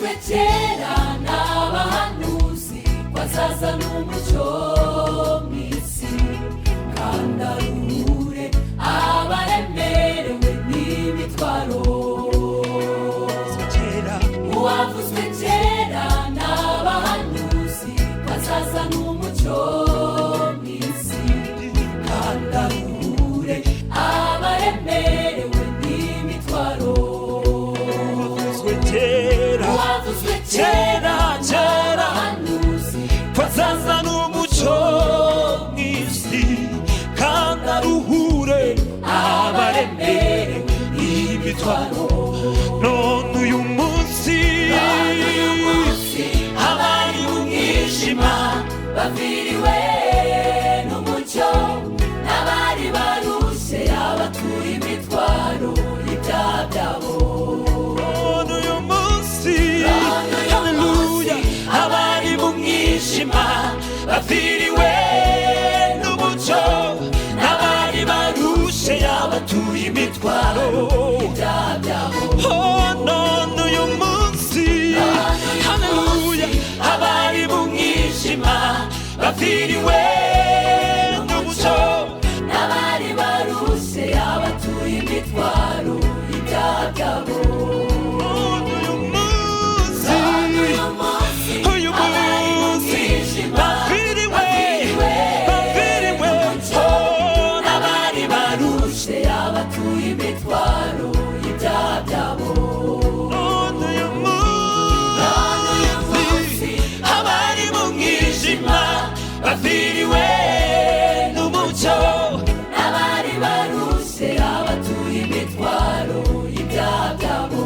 Uwavuzwe kera n'abahanuzi ko azazana umucyo mu isi, kandi aruhure abaremerewe n'imitwaro. Kera. Uwavuzwe kera n'abahanuzi ko azazana umucyo mu isi, kandi aruhure abaremerewe n'imitwaro. Uwavuzwe kera. Uwavuzwe kera, kera kera. n'abahanuzi ko azazana umucyo mu isi, kandi aruhure abaremerewe n'imitwaro. None uyu munsi uyu munsi abari mu mwijima baviriwe n'umucyo, n'abari barushe abatuye imitwaro y'ibyaha byabo. None uyu munsi, None uyu haleluya, munsi, abari mu mwijima baviriwe n'umucyo, n'abari barushe abatuye imitwaro y'ibyaha byabo. Oh, none uyu munsi, haleluya, abari mu mwijima baviriwe n'umucyo, n'abari barushe abatuye imitwaro y'ibyaha byabo. None uyu munsi, None uyu munsi, uyu abari mu munsi mwijima baviriwe, baviriwe baviriwe, n'umucyo, oh, n'abari barushe abatuye imitwaro y'ibyaha byabo. None uyu None uyu munsi munsi, abari mu mwijima baviriwe n'umucyo, n'abari barushe abatuye imitwaro y'ibyaha byabo.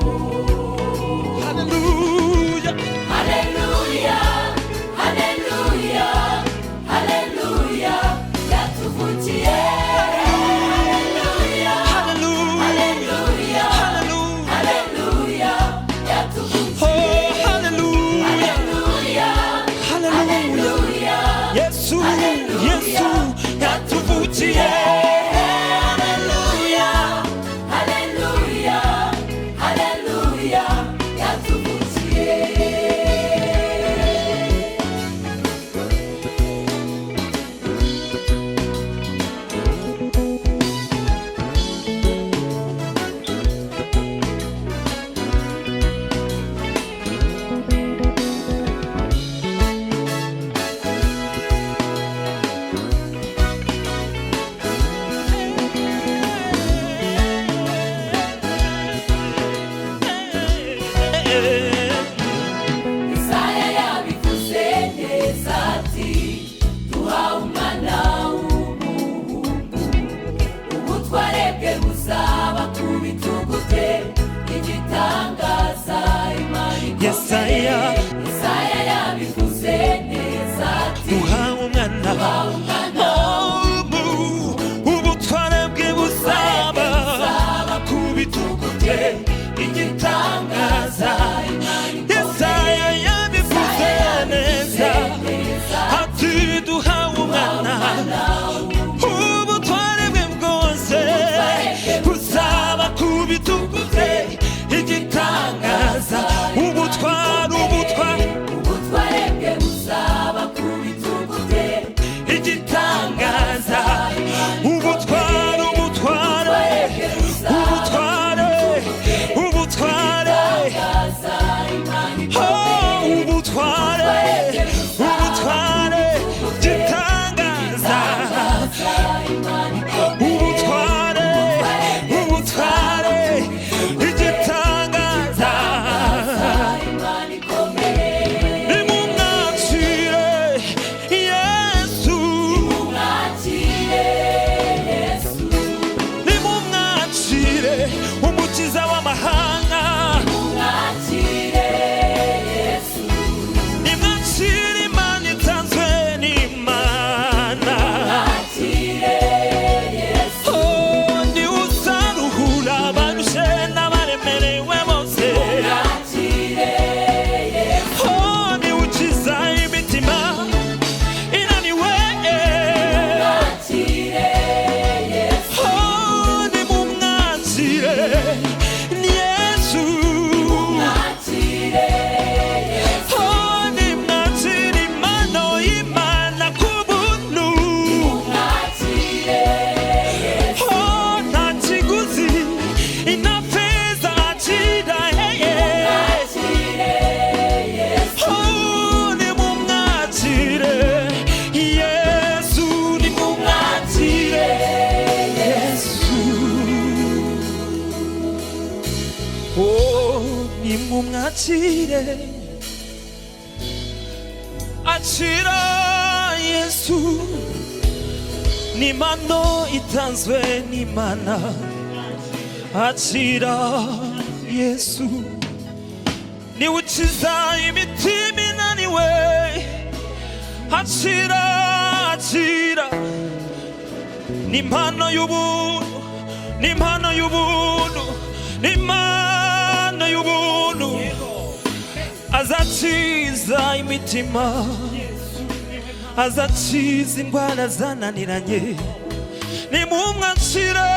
Haleluya. Haleluya, haleluya, haleluya, yatuvukiye. Haleluya, haleluya, haleluya, haleluya, haleluya, yatuvukiye. Oh, haleluya. Haleluya, haleluya, haleluya, Yesu, Yesu yatuvukiye. Haleluya, haleluya, haleluya, yatuvukiye. Isaya yabivuze neza ati: "Duhawe umwana w'umuhungu, ubutware bwe buzaba ku bitugu bye, igitangaza, Imana ikomeye." Yesaya. Isaya yabivuze neza ati: Duhawe umwana, "Duhawe umwana, ubutware bwe buzaba ku bitugu bye, igitangaza." Yesaya yabivuze neza ati: "Duhawe umwana, ubutware bwe bwose buzaba ku bitugu bye, igitangaza." Ubutware, ubutware, ubutware bwe buzaba ku bitugu bye, igitangaza. Ubutware, ubutware, ubutware, ubutware, igitangaza, Imana Oh, nimumwakire, akira Yesu, ni impano itanzwe n'Imana. Akira Yesu, niwe ukiza imitima inaniwe. Akira, akira, ni impano y'ubuntu, ni impano y'ubuntu, ni impano y'ubuntu. Azakiza imitima, azakiza indwara zananiranye. Nimumwakire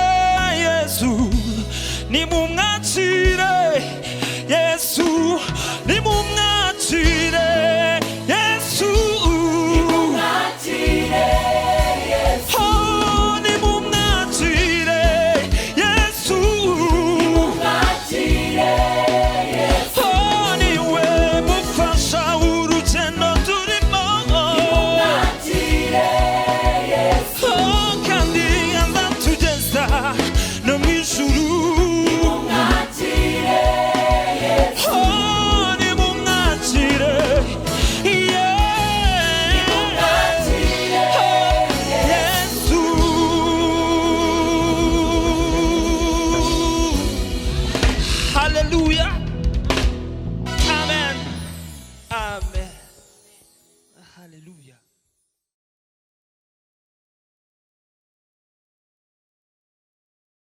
Yesu, nimumwakire Yesu, nimumwakire Yesu. Mwakire Yesu. Oh, nimumwakire Yesu. Mwakire Yesu. Oh, niwe mufasha w'urugendo turimo. Mwakire Yesu. Oh, kandi azatugeza no mu ijuru. Mwakire Yesu. Oh, nimumwakire, yeah. Mwakire Yesu. Hallelujah. Amen. Amen. Hallelujah.